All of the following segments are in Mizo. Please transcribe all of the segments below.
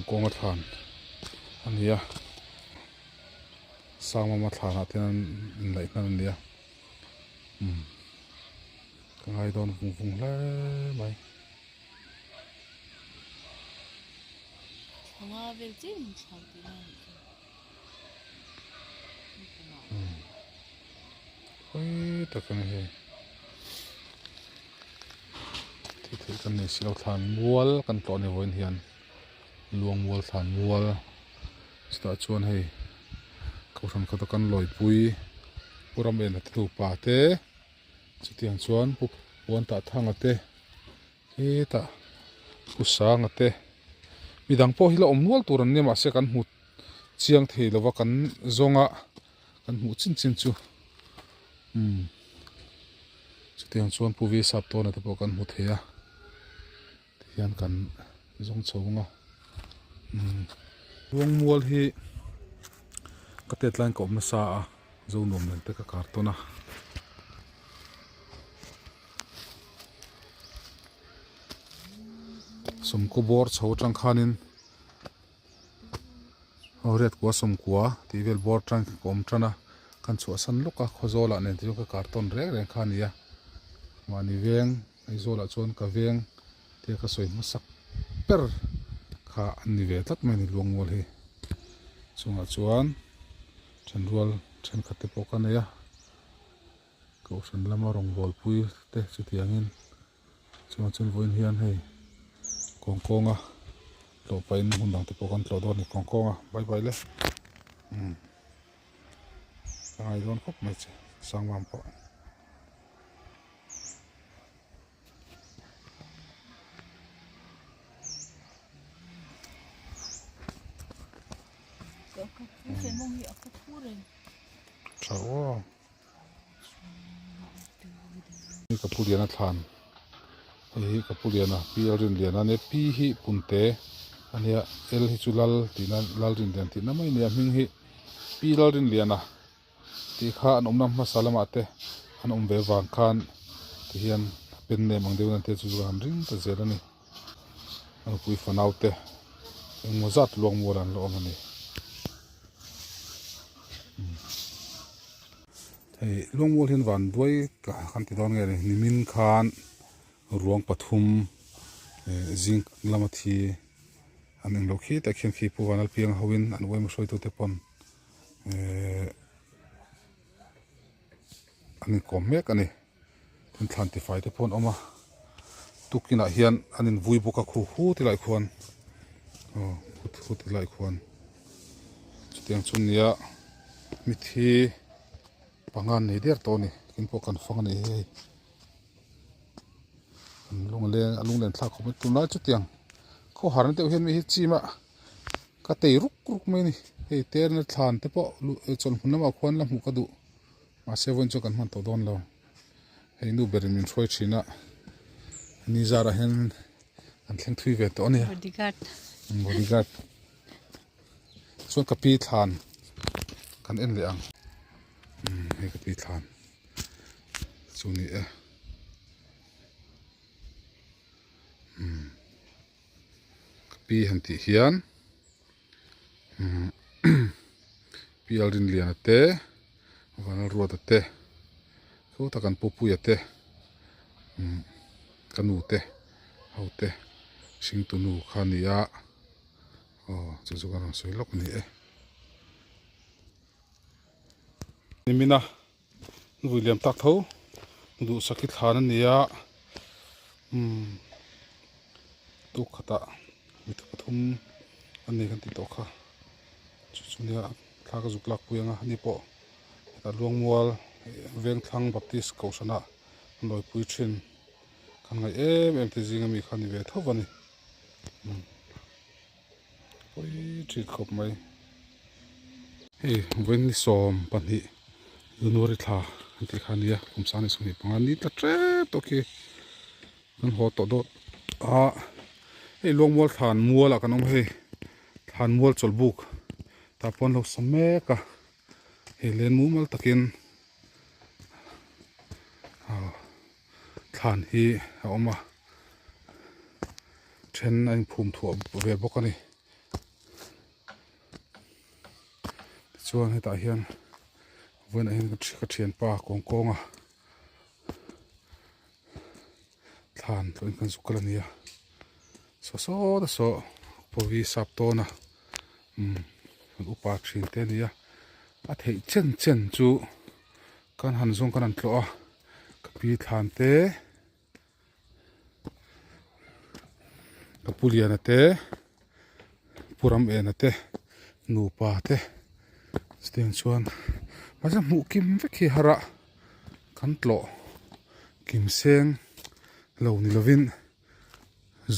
Kawnkawnga thlan a ni a Sangmama thlanah te hian an inlaih hnan a ni a umm ka ngai dawn vung vung hle mai. Hawi tak a ni hei thil theih kan nei silo thlan mual kan tlawh a ni vawiin hian luang mual thlan mual chutah chuan hei kohhran khawta kan lawipui pu ram en a te nupa te chutiang chuan pu puan tah thanga te hetah pu sanga te midang pawh hi la awm nual tur an nia mahse kan hmu chiang thei lova kan zawnga kan hmuh chin chin chu umm chutiang chuan pu vi sap tawna te pawh kan hmu thei a tihian kan zawng chho ang a umm ruangmual hi ka tet laiin ka awm nasa a zo nuam nen te ka kar tawn a. Sawmkaw bawr chho atang khanin Aw riat kua sawmkua tih vel bawr tan ka awm tan a, kan chhuahsan lawk a Khawzawl ah nen te chuan ka kartawn reng reng kha a ni a, mahni veng Aizawl ah chuan ka veng tia ka sawi hmasak ber kha an ni ve tlat mai a ni Luangmual hi chungah chuan thenrual thenkhat te pawh ka nei a, Kohhran lama rawngbawlpui te chutiangin. Chuan chuan vawiin hian hei kawng kawnga tlawh pahin hmun dang te pawh kan tlawh dawn a ni kawng kawnga bye bye le umm ka ngai dawn khawp mai che sangvam pawh. Tha aw. Ka pu Liana thlan hei hi ka pu Liana Pi Lalrinliana ania Pi hi Punte ania L hi chu Lal tihna Lalrinlian tihna mai ania hming hi Pi Lalrinliana tih kha an awmna hmasa lamah te an awm ve vang khan tihian a pen nem ang deuhin an tia chu chu ka han ring ta zel a ni a nupui fanau te engmaw zat luang mual an la awm a ni. Hei Luangmual hian van duai ka kan ti dawn nge ni nimin khan ruang pathum eh zing lama thi an englo khi tak hian khi pu vanal piang ho in an uaima hruaitu te pawn eh an inkawm mek a ni tin thlan tifai te pawh an awm a tukinah hian an invui bawk a khu hu ti lai khuan aw khu hu ti lai khuan chutiang chu nia mithi panga an nei der tawh a ni tin pawh kan fang a ni hei an lung a leng a lunglen thlak khawp mai tunlai chutiang khawhar na deuh hian mi hi chim a ka tei ruk ruk mai a ni hei terna thlan te pawh chawlhmun lamah khuan la hmuh ka duh. Mahse vawiin chu kan hman tawh dawn lo. Hei nu berin min hruai thin a, ni zarah hian an thleng thui ve tawh a nia. Bodyguard. Bodyguard. Chuan ka pi thlan kan en leh ang. Hei ka pi thlan chu ni e. Ka pi han tih hian. Pial Rinliana te Vanlalruata te chu tak an Pupuia te ka nu te ho te hringtu nu kha a ni a aw chu chu ka rawn sawi lawk a ni e. Nimina vui liam tak tho duhsak hi thlan a ni a umm tuk khatah mi pathum a ni kan tih tawh kha chu chu nia thla ka zuk lak pui ang a ani pawh hetah Luangmual Vengthlang Baptist Kohhran ah an lawipui thin kan ngaih em em te zinga mi kha a ni ve tho a ni umm. Pawi thin khawp mai. Hei vawiin ni 12 January thla an tih kha a nia kum 2025 ni tla tep tawh khi kan haw tawh dawt a hei Luangmual thlan mual ah kan awm a hei thlan mual chawlhbuk tah pawh an lo sa mek a hei len mumal takin ah thlan hi a awm a then a inphum thuah ve bawk a ni. Tichuan hetah hian vawiinah hian ka thianpa kawng kawnga thlan tlawhin kan zuk kal a ni a saw saw te saw pawi sap tawn a umm kan upa thin te a ni a a theih chen chen chu kan han zawng kan han tlawh a ka pi thlan te. Ka pu Liana te Pu Ramena te nupa te chutiang chuan mahse hmuh kim vek hi har a kan tlawh kim seng lo ni lovin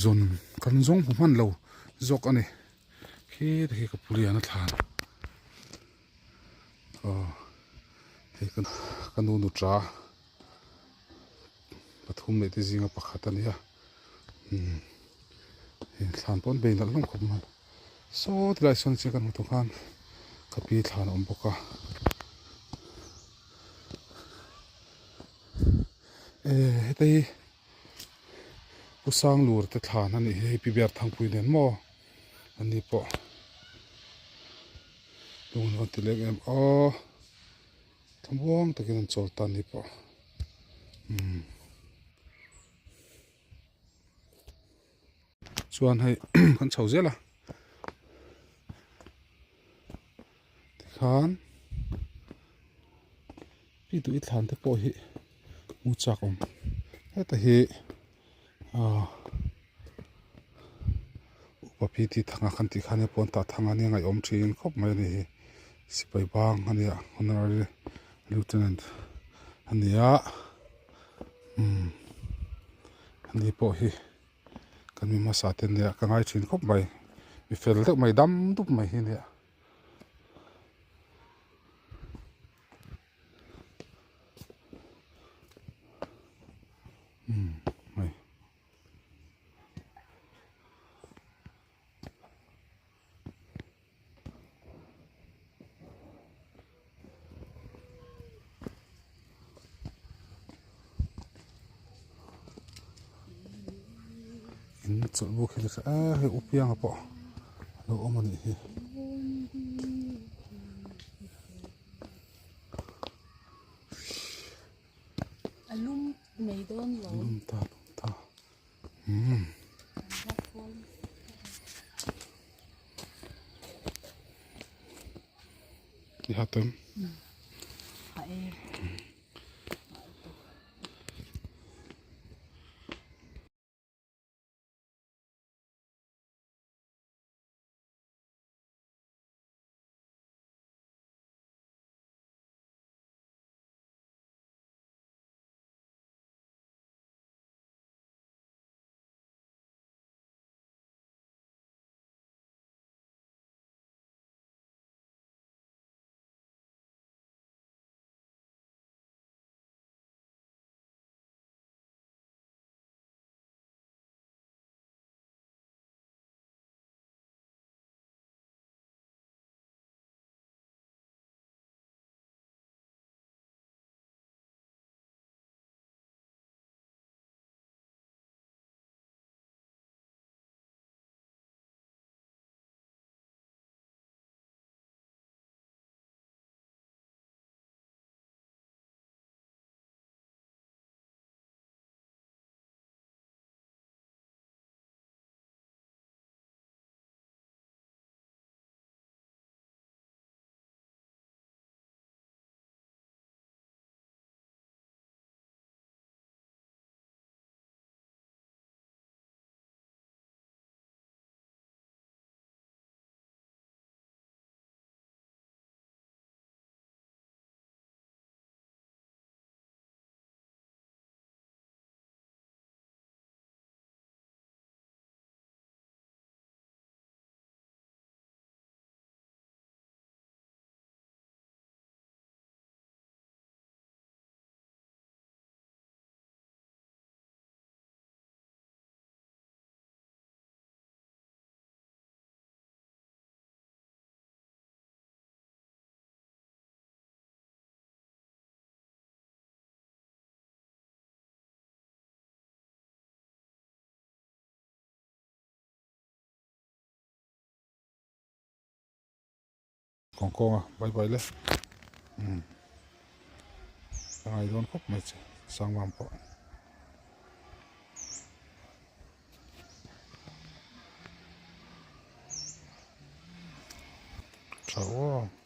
zawn kan zawng hmu hman lo zawk a ni khi te khi ka pu Liana thlan aw hei ka nu nuta. Pathum leh te zinga pakhat a ni a umm heng thlan pawh an bei nalh hlawm khawp mai saw tilai sawn chiah kan hmu tawh khan ka pi thlan a awm bawk a eh heta hi Pu Sanglur te thlan a nih hi hei Pi Biarthangpui nen maw an ni pawh lung an rawn ti leng em aw. Thlamuang takin an chawl ta ni pawh umm chuan hei kan chho zel a tikhan pi duh i thlan te pawh hi hmu chak awm heta hi ah upa pi tih thanga kan tih khan pawn tah thang a nia ngaihawm thin khawp mai a ni hi sipai bang a nia honorary lieutenant a ni a umm ani pawh hi kan mi hmasa te nia ka ngai thin khawp mai mi fel deuh mai dam dup mai hi a nia. Umm hei in chawlh buk hi a hei u pianga pawh a lo awm a nih hi. A lum mai dawn lo. Lum ta lum ta. Umm. I hat em? Ha e. Kawng kawng a bye bye le umm ka ngai dawn khawp mai che sangvam pawh. Tha aw.